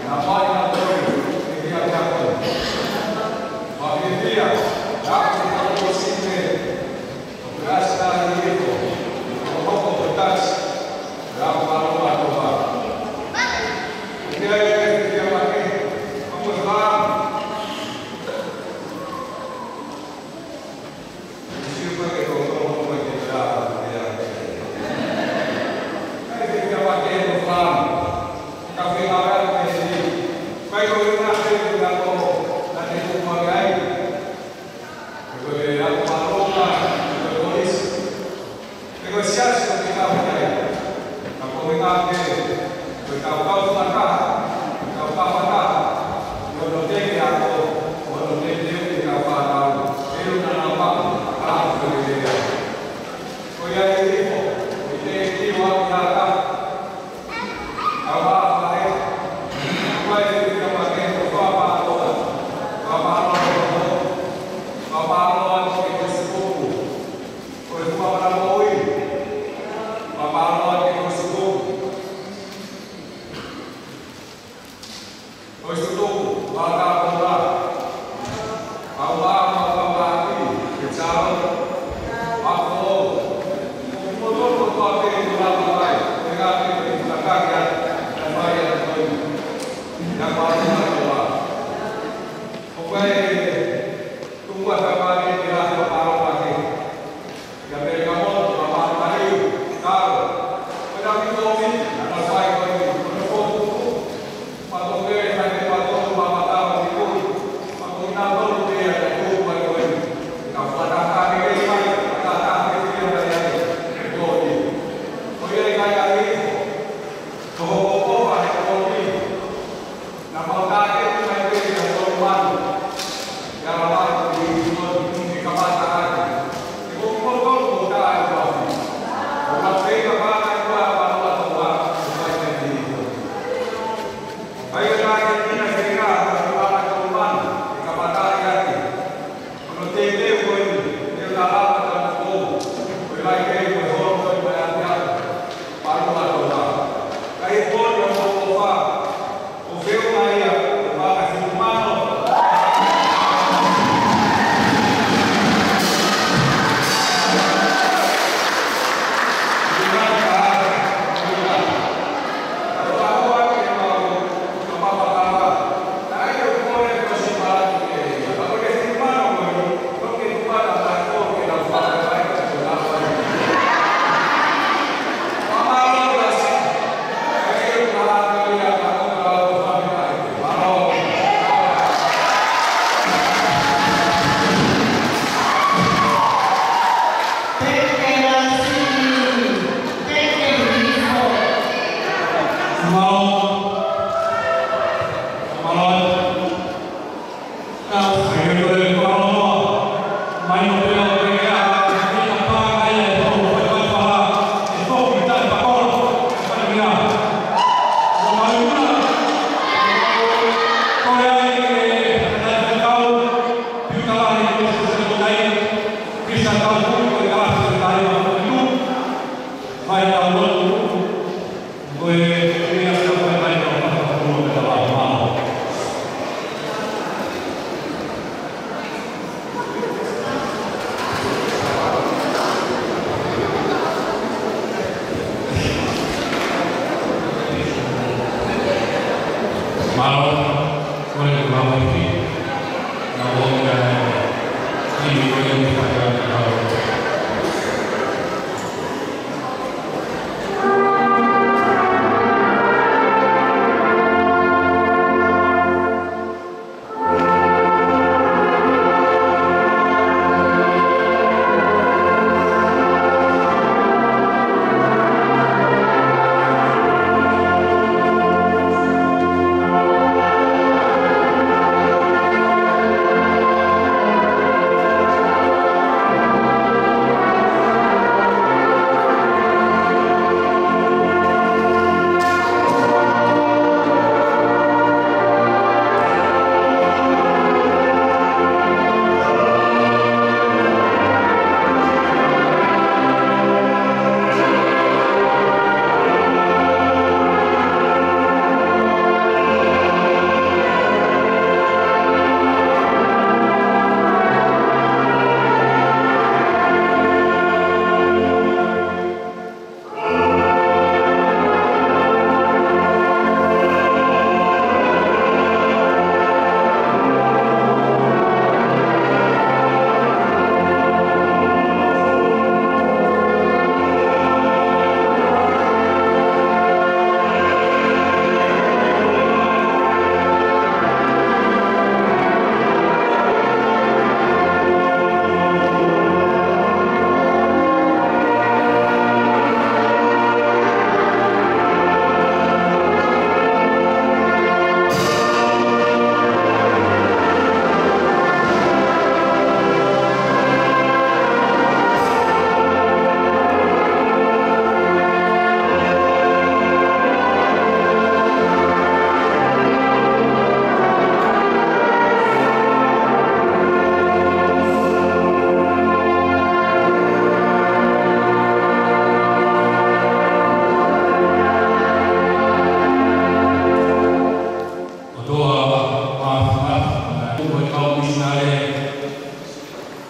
na mai na toi, fiefia kia koe. Ko e fiefia, ka ko e tau ko sine, Ko e ako mālōlō, ko e kolisi. Ko e siasi ʻoku ke kau ki ai. Ka ko e ngaahi, ko e kau kau fakataha, ko e kau kau fakataha. Ko hono teke ako, ko hono teke teu ke kau fānau. Ko hono nana paku, ka ko e teke ako. Ko ia e ifo, ko e teke kiwa ki haka.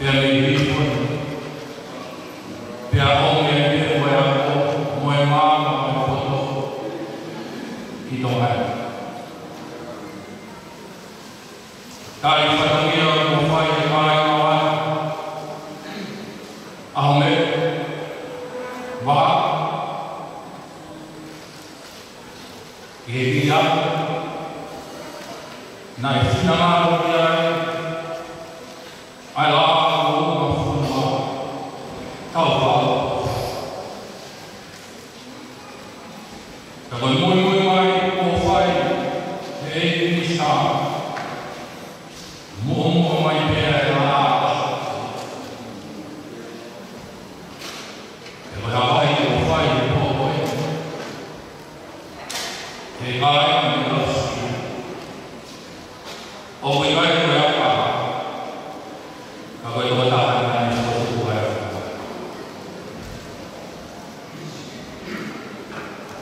Pea mei hifo, pea ʻomi ʻa e pē mo e ako, mo e maama, mo e poto ki Tonga ni. Tali fatongia mo fai e kāinga ʻo e ʻaho meʻa, vaha, ʻi he via, naʻe finangalo ki ai ʻa e Laʻā ʻo e Fonua, tau fau. Ka ko e muimui mai kuo fai ʻe he Minisitā, muʻomuʻa mai pē ʻa e laʻā. Pea ko e hā e vahe kuo fai he pō ko eni? He kāinga mei Lausia. ʻOku ʻikai ko e aka, ka ko e tokotaha naʻe fokotuʻu ai.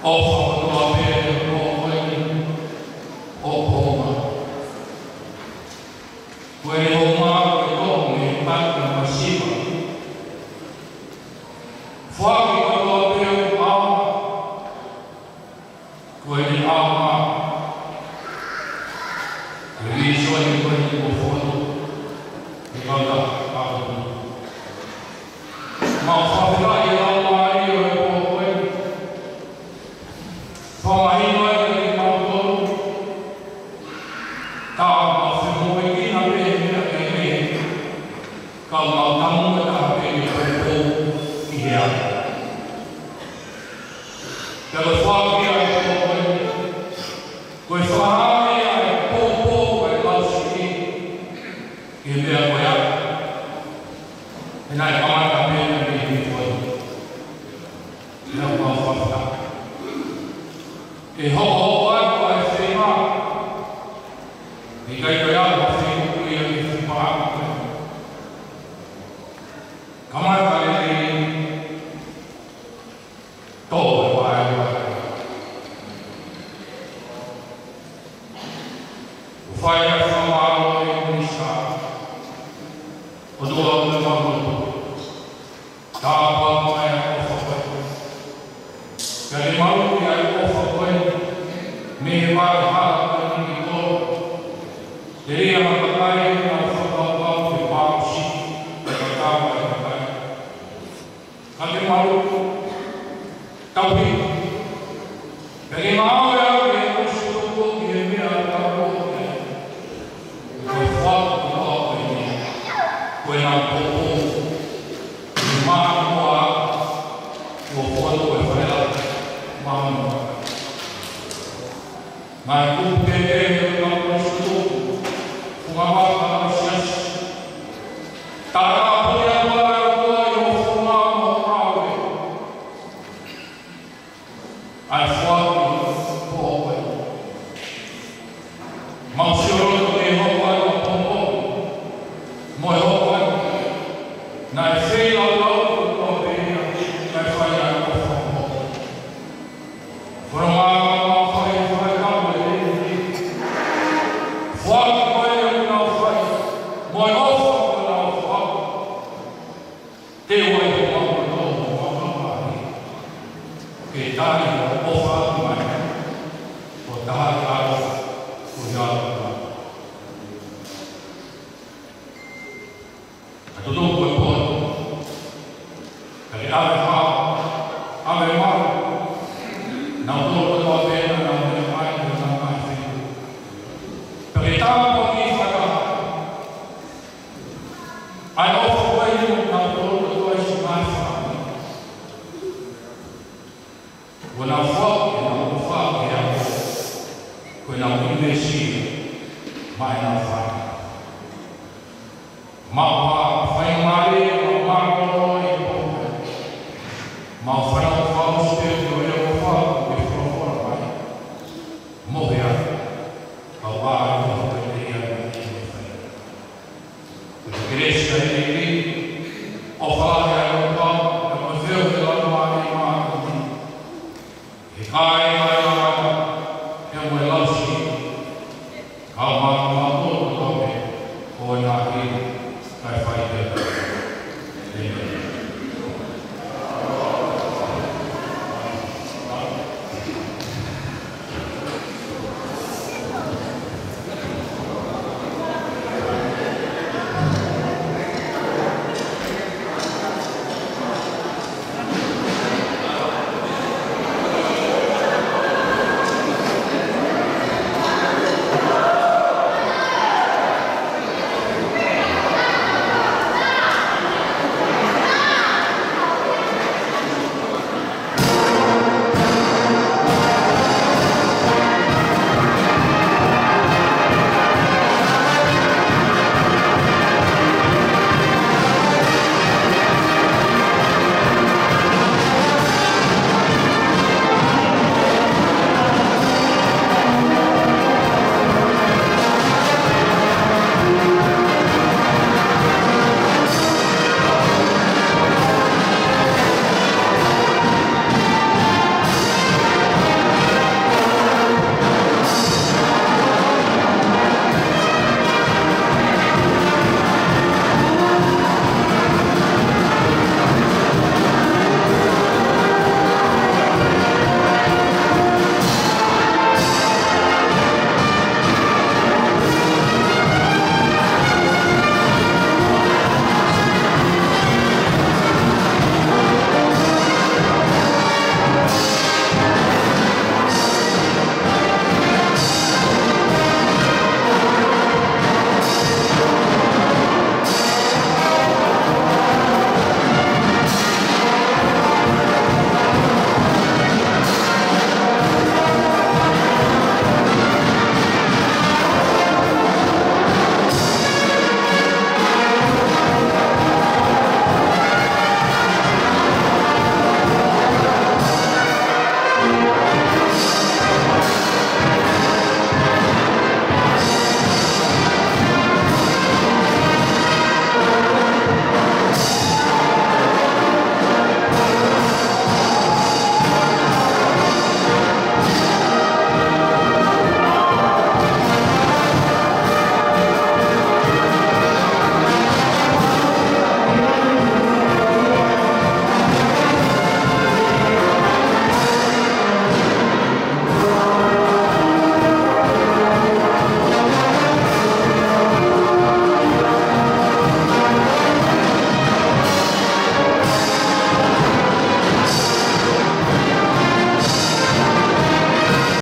ʻOfa kotoa pē he pō ko eni ʻoku ou maʻu. Ko e hoʻomou maʻu e toʻo mei he paki masiva. Foaki kotoa pē hoʻo ʻaonga. Ko eni ʻaonga. Ko e vīsone ko eni kuo fokotuʻu ʻe he kautaha ʻapongipongi. Mau fakafetaʻi ʻi he laumālie ʻo e pō ko eni. Fakamahino ai kiate kimautolu, tā mau femoʻuekina pē he meʻa kehekehe, ka mau tamu e taha pē ke poupou ki he ʻaho. Pea ko e foaki ʻa e pō ko eni, ko e fakahā ia ʻa e poupou ʻa e Tauhi ki he meʻa ko ia. He naʻe kamata pē ia mei he pō ko eni. Naʻa mau fakafetaʻi. ʻE hokohoko atu ʻa e feinga. ʻIkai ko ia ʻa e feinga ko ia ke fipā. Kamata lelei. Tō e vaeua. ʻOku fai ʻa e fakamālō ʻe he Minisitā. ʻOtua ʻoku mau lotu. Tāpuaki mai ʻa e ʻofa ko eni. Pea ke maluʻi ʻa e ʻofa ko eni mei he vaeua ko eni ki tō. Telia ha kakai ʻoku nau fakakaukau ke pāusi, ke kakava e kakai. Ka ke maluʻi, tauhi. Pea ke ngāue au ke ʻosi tuku ki he meʻa ʻoku tau ʻosi. Ko e foaki kotoa ko eni, ko ʻenau poupou. Ke maʻu ʻa e, kuo foaki ko e fale ʻa e maama. Ngaahi kupu kehekehe ʻoku nau ʻosi tuku, funga vaka ʻo e siasi. Tātāpuni atu ʻa e ʻOtua ʻi hoʻo funga mo hoʻo ngāue. ʻA e foaki ʻo e pō ko eni. Mau sio loto ki he hoko ʻa e pō ko eni. Mo e hoko eni. Naʻe feilaulau kotoa pē ia, kae fai ʻa e ʻofa ko eni. Fononga mau fai, fai kau e eni. Foaki ko eni ʻoku nau fai. Mo e ʻofa ʻoku nau foaki. Te u ʻai ko mau kotoa mo mau kapahi. Ke tali mo ʻofa atu mai. Ko taha ke ʻaloʻofa. Ko ia ʻoku mau. Ka tutuku e pō. Ka ke ʻave hao. ʻAve mau. Nau tolo kotoa pē naʻa nau meʻa mai, ko e tamai fenua. Ka ke tāpuaki fakataha. ʻA e ʻofa ko eni ʻoku nau tolo kotoa ʻi siʻi ngaahi fāmili. Ko ʻenau foaki, ʻenau ʻofa ki he ako. Ko ʻenau ʻinivesiti maʻa ʻenau fāmili. Maʻu ā